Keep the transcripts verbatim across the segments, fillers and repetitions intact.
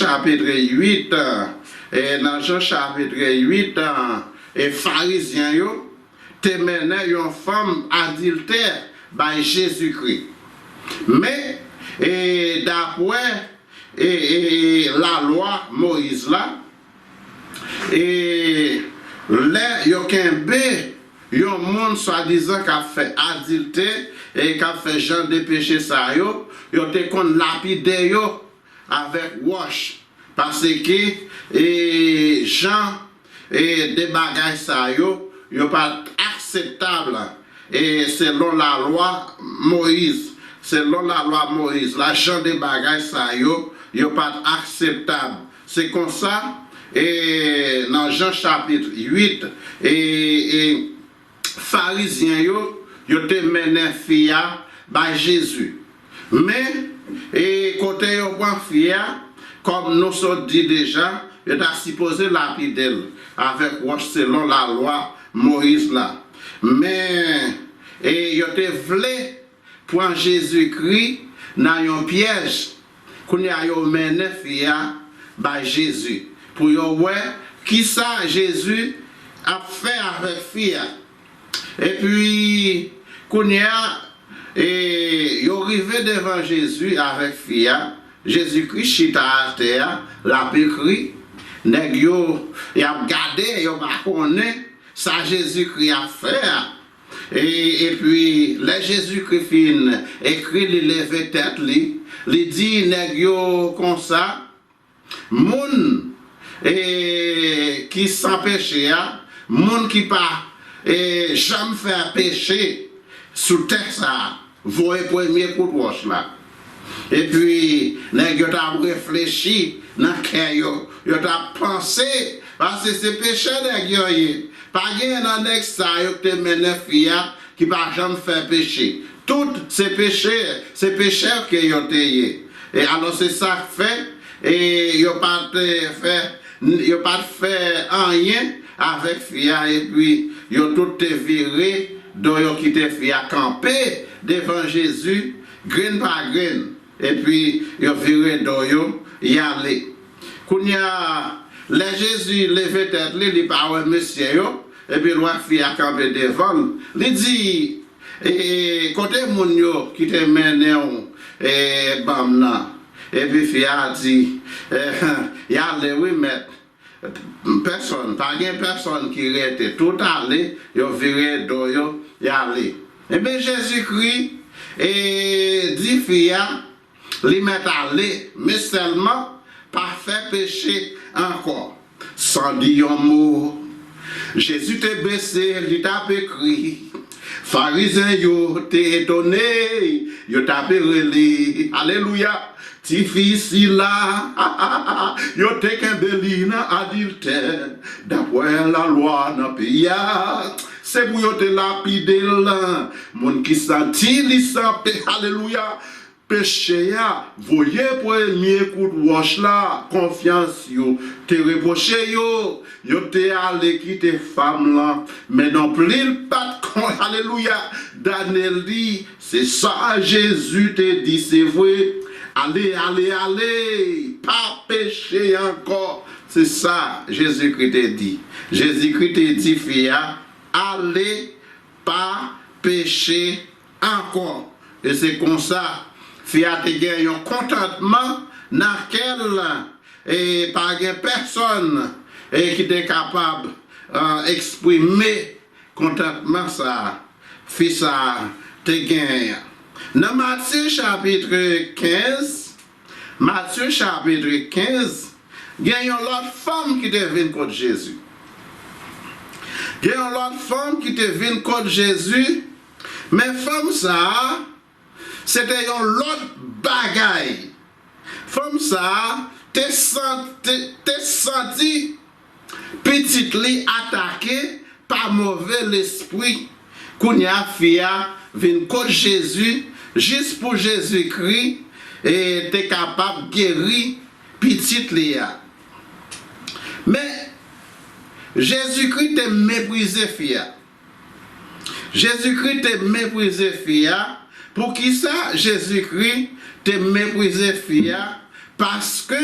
chapit uit, e nan Jan chapit uit, e Farizyen yo te mennen yon fanm adiltè bay Jezikri. Men, e, dapre, e, e, lalwa Moyiz la, e, lè yo kenbe yon moun swadizan k ap fè adiltè e k ap fè jan de peche sa yo, yo te konn lapide yo avèk wòch, paske, e, jan, e, de bagay sa yo, yo pa t akseptab, e, selon lalwa Moyiz. Selon lalwa Moyiz la, jan de bagay sa yo, yo pa t akseptab. Se konsa, e, nan Jan chapit uit, e, e, Farizyen yo, yo te mennen fi a bay Jezi. Men, e, kote yo pran fi a, kòm nou sot di deja, yo ta sipoze lapide l avèk wòch selon lalwa Moyiz la. Men, e, yo te vle pran Jezikri nan yon pyèj. Kounye a, yo mennen fi a bay Jezi pou yo wè kisa Jezi ap fè avèk fi a. Epi, kounye a, e, yo rive devan Jezi avèk fi a. Jezikri chita atè a, l ap ekri. Nèg yo, y ap gade, yo pa konnen sa Jezikri ap fè a. E, epi, lè Jezikri fin ekri, li leve tèt li, li di nèg yo konsa, moun, e, ki san peche a, moun ki pa, e, janm fè peche sou tè sa a, voye premye kout wòch la. Epi, nèg yo t ap reflechi nan kè yo, yo t ap panse, paske se pechè nèg yo ye. Pa gen nan nèg sa yo k te mennen fi a ki pa janm fè peche. Tout se pechè, se pechè ke yo te ye. E alò se sa k fè, e yo pa t fè, yo pa t fè anyen avèk fi a, epi yo tout te vire do yo kite fi a kanpe devan Jezi, grenn pa grenn, epi yo vire do yo, y ale. Kounye a, lè Jezi leve tèt li, li pa wè mesye yo, epi l wè fi a kanpe devan l, li di, e, e, kote moun yo ki te mennen w, e, ban m nan? Epi fi a di, e, y ale wi, mèt. Pèsonn, pa gen pèsonn ki rete. Tout ale, yo vire do yo, y ale. Ebyen, Jezikri, e, di fi a, li mèt ale, men sèlman pa fè peche ankò. San di yon mo, Jezi te bese, li t ap ekri. Farizyen yo te etone, yo t ap rele, alelouya, tifi sila, yo te kenbe li nan adiltè, dapre lalwa nan peyi a. Se pou yo te lapide l. Moun ki santi li san pe-, alelouya, peche a, voye premye kout wòch la, konfyans yo te repwoche yo, yo te ale kite fanm lan, men non pli l pa t kon-, alelouya, dane li, se sa Jezi te di, se vre, ale, ale, ale, pa peche ankò, se sa Jezikri te di. Jezikri te di fi a, ale, pa peche ankò. E se konsa, fi a te gen yon kontantman nan kè l, e pa gen pèsonn, e ki te kapab, e, eksprime kontantman sa a, fi sa a te genyen an. Nan Matye chapit kenz, Matye chapit kenz, gen yon lòt fanm ki te vin kot Jezi. Gen yon lòt fanm ki te vin kot Jezi, men fanm sa a, se te yon lòt bagay. Fanm sa a te santi, te santi pitit li atake pa move lespri. Kounye a, fi a vin kot Jezi, jis pou Jezikri, e, te kapab geri pitit li a. Men, Jezikri te meprize fi a. Jezikri te meprize fi a. Poukisa Jezikri te meprize fi a? Paske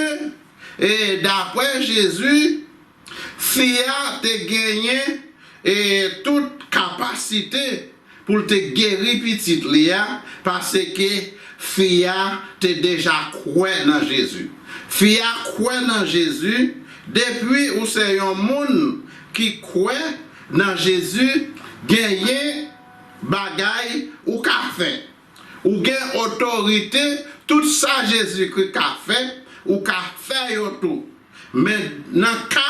E daprè Jezi, fi a te genyen, e, tout kapasite pou l te geri pitit li a, paske fi a te deja kwè nan Jezi. Fi a kwè nan Jezi. Depi ou se yon moun ki kwè nan Jezi, genyen bagay ou ka fè. Ou gen otorite, tout sa Jezikri ka fè, ou ka fè yo tou. Men nan ka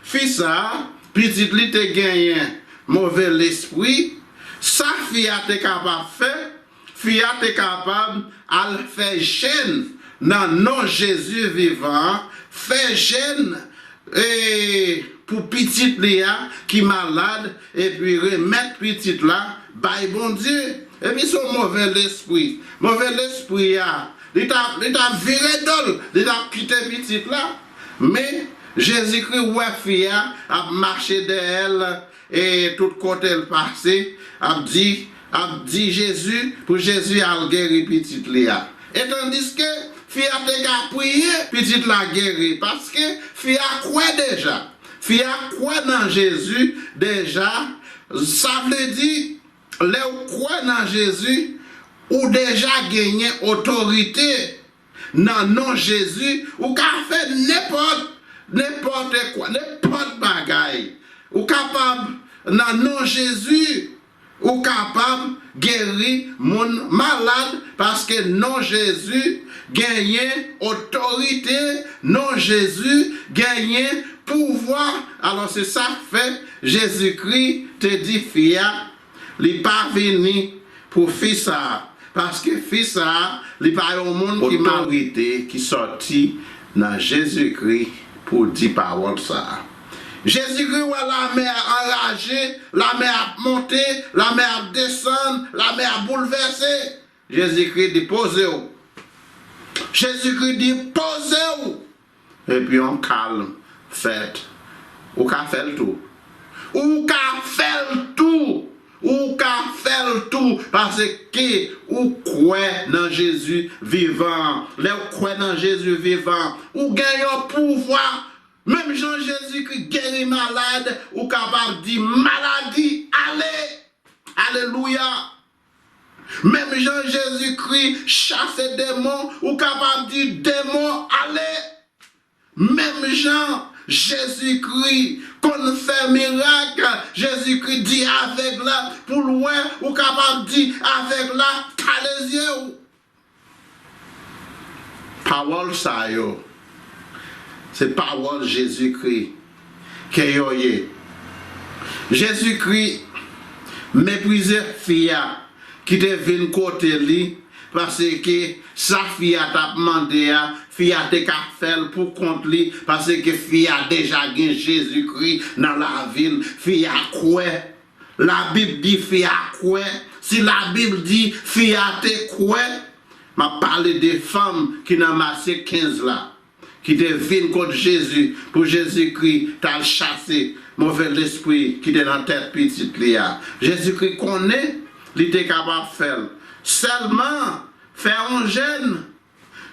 fi sa a, pitit li te genyen move lespri, sa fi a te kapab fè, fi a te kapab al fè jèn nan non Jezi vivan an, fè jèn, e, pou pitit li a ki malad, epi remèt pitit la bay Bondye. Epi se yon move lespri. Move lespri a, li t ap, li t ap vire do l, li t ap kite pitit la. Men, Jezikri wè fi a ap mache dèyè l, e tout kote l pase, ap di, ap di Jezi, pou Jezi al geri pitit li a. E tandiske fi a te ka priye, pitit la geri, paske fi a kwè deja. Fi a kwè nan Jezi deja. Sa vle di, lè w kwè nan Jezi, ou deja genyen otorite nan non Jezi, ou ka fè nenpòt, nenpòt kwa, nenpòt bagay. Ou kapab, nan non Jezi, ou kapab geri moun malad, paske non Jezi genyen otorite, non Jezi genyen pouvwa. Alò, se sa k fè Jezikri te di fi a, li pa vini pou fi sa a, paske fi sa a, li pa yon moun ki mal. Otorite ki sòti nan Jezikri pou di pawòl sa a. Jezikri wè lamè a anraje, lamè ap monte, lamè ap desann, lamè ap boulvèse. Jezikri di, "Poze w." Jezikri di, "Poze w." Epi yon kalm fèt. Ou ka fè l tou. Ou ka fè l tou. Ou ka fè l tou. Paske ou kwè nan Jezi vivan. Lè w kwè nan Jezi vivan, ou gen yon pouvwa. Menm jan Jezikri geri malad, ou kapab di maladi, "Ale!" Alelouya! Menm jan Jezikri chase demon, ou kapab di, "Demon, ale!" Menm jan Jezikri konn fè mirak, Jezikri di avèg la pou l wè, ou kapab di avèg la, "Kale zye w." Pawòl sa yo, se pawòl Jezikri ke yo ye. Jezikri meprize fi a ki te vin kote li, paske sa fi a t ap mande a, fi a te ka fè l pou kont li, paske fi a deja gen Jezikri nan lavi l, fi a kwè. Labib di fi a kwè. Si Labib di fi a te kwè, m ap pale de fanm ki nan Matye kenz la, ki te vin kot Jezi pou Jezikri t al chase move lespri ki te nan tèt pitit li a. Jezikri konnen li te kapab fè l. Sèlman, fè yon jèn.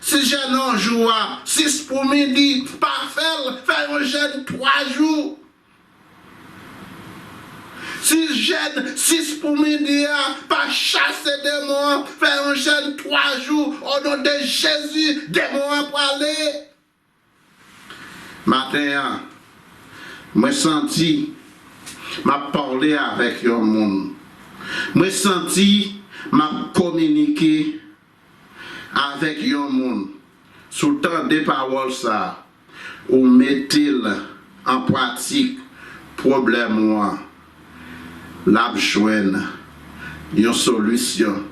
Si jèn yon jou a, sis pou midi, pa fè l, fè yon jèn twa jou. Si jèn sis pou midi a pa chase demon an, fè yon jèn twa jou, o non de Jezi, demon an prale. Maten an, mwen santi m ap pale avèk yon moun. Mwen santi m ap kominike avèk yon moun. Si w tande pawòl sa a, ou mete l an pratik, pwoblèm ou an, l ap jwenn yon solisyon.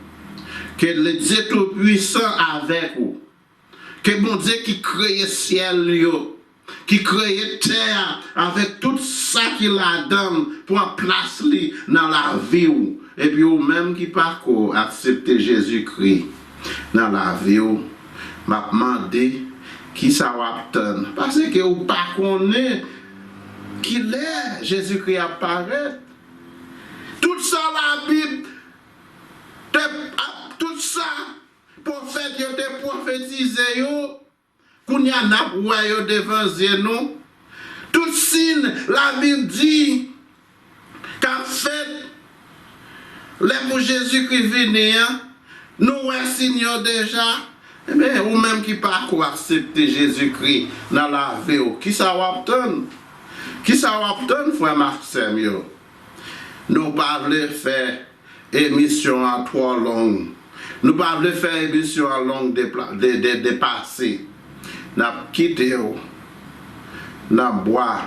Ke Bondye Toupisan avèk ou. Ke Bondye ki kreye syèl yo, ki kreye tè a avèk tout sa ki ladan l, pran plas li nan lavi w. Epi ou menm ki pako aksepte Jezikri nan lavi w, m ap mande kisa w ap tann. Paske ou pa konnen kilè Jezikri ap parèt. Tout sa Labib te, tout sa pwofèt yo te pwofetize yo, Kounye a n ap wè yo devan zye nou. Tout siy Labib di k ap fèt lè pou Jezikri vini an, nou wè siy yo deja. Ebyen, ou menm ki pako aksepte Jezikri nan lavi w, kisa w ap tann? Kisa w ap tann, frè m ak sè m yo? Nou pa vle fè emisyon an twò long. Nou pa vle fè emisyon an long depla- de- de- depase. N ap kite w nan bwa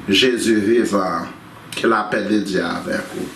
Jezi vivan an. Ke lapè de Dye avèk ou.